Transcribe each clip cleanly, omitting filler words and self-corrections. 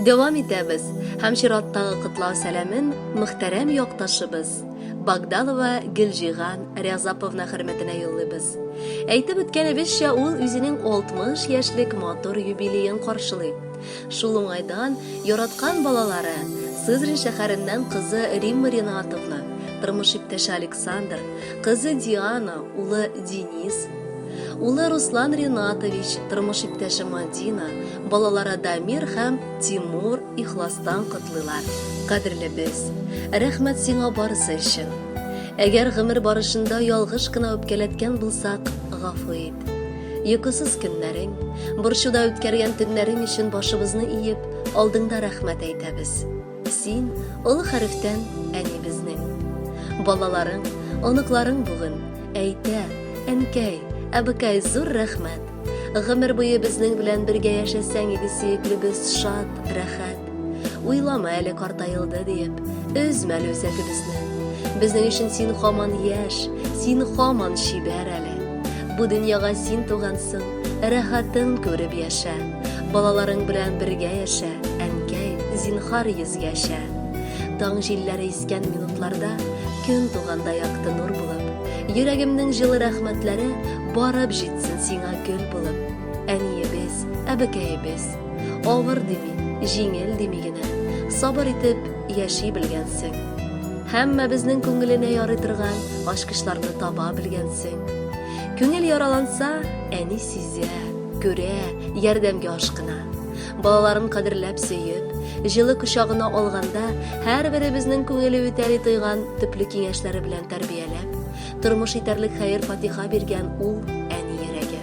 Дәвам итәбез һәм чираттагы котлау сәламен мөхтәрәм якташыбыз Багдалова Гөлҗиһан Рязаповна хөрмәтенә юллыйбыз. Әйтеп үткәнебезчә, ул үзенең 60 яшьлек матур юбилеен каршылый. Шул уңайдан яраткан балалары, Сызрань шәһәреннән кызы Римма Ринатовна, тормыш иптәше Александр, кызы Диана, улы Денис, улы Руслан Ринатович, тормыш иптәше Мадина, балалары Дамир һәм Тимур ихластан котлыйлар. Кадерлебез, рәхмәт сиңа барысы өчен. Әгәр гомер барышында ялгыш кына үпкәләткән булсак, гафу ит. Йокысыз көннәрең, борчуда үткәргән төннәрең өчен башыбызны иеп, алдыңда рәхмәт әйтәбез. Син, олы хәрефтән, әни безнең. Балаларың, оныкларың бүген әйтә, әнкәй, әбекәй, зур рәхмәт. Гомер буе безнең белән бергә яшәсәң иде, сөеклебез, шат, рәхәт. Уйлама әле картаелды диеп, өзмә әле үзәгебезне. Безнең өчен син һаман яшь, син һаман чибәр әле. Бу дөньяга син тугансың, рәхәтен күреп яшә. Балаларың белән бергә яшә, әнкәй, зинһар йөзгәчә. Таң җилләре искән минутларда, көн туганда якты нур булып, йөрәгемнең җылы рәхмәтләре барып җитсен сиңа гөл булып. Әниебез, әбекәебез, авыр дими, җиңел дими генә, сабыр итеп яши белгәнсең. Һәммәбезнең күңеленә ярый торган ачкычларны таба белгәнсең. Күңел яраланса, әни сизә, күрә, ярдәмгә ашкына. Балаларын кадерләп сөеп, җылы кочагына алганда, һәрберебезнең күңеле үтәли тойган төпле киңәшләре белән тәрбияләп, тормыш итәрлек хәер-фатиха биргән ул әни йөрәге.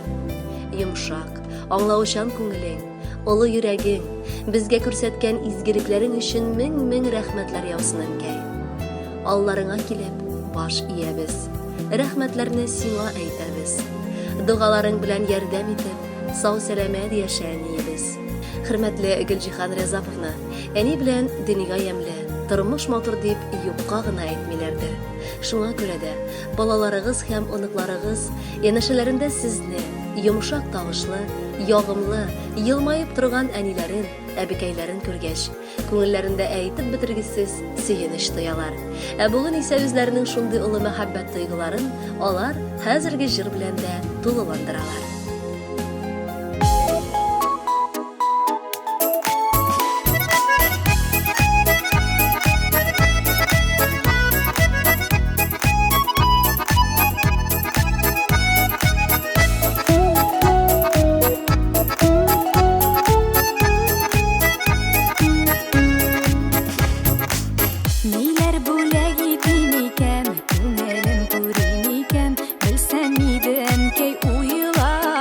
Йомшак, аңлаучан күңелең, олы йөрәгең, безгә күрсәткән изгелекләрең өчен мең-мең рәхмәтләр яусын, әнкәй. Алларыңа килеп, баш иябез. Рәхмәтләрне сиңа әйтәбез. Догаларың белән ярдәм итеп, сау-сәламәт яшә, әниебез. Хөрмәтле Гөлҗиһан Рязаповна, әни белән дөнья ямьле, тормыш матур дип юкка гына әйтмиләрдер. Шуңа күрә дә балаларыгыз һәм оныкларыгыз янәшәләрендә сезне, йомшак тавышлы, ягымлы, елмаеп торган әниләрен, әбекәйләрен күргәч, Күңелләрендә әйтеп бетергесез сөенеч тоялар. Ә бүген исә үзләренең шундый олы мәхәббәт тойгыларын алар хәзерге җыр белән дә тулыландыралар. Ниләр бүләк итим икән, күңелем күрим икән, белсәм иде, әнкәй, уйлап.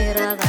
Дамирага.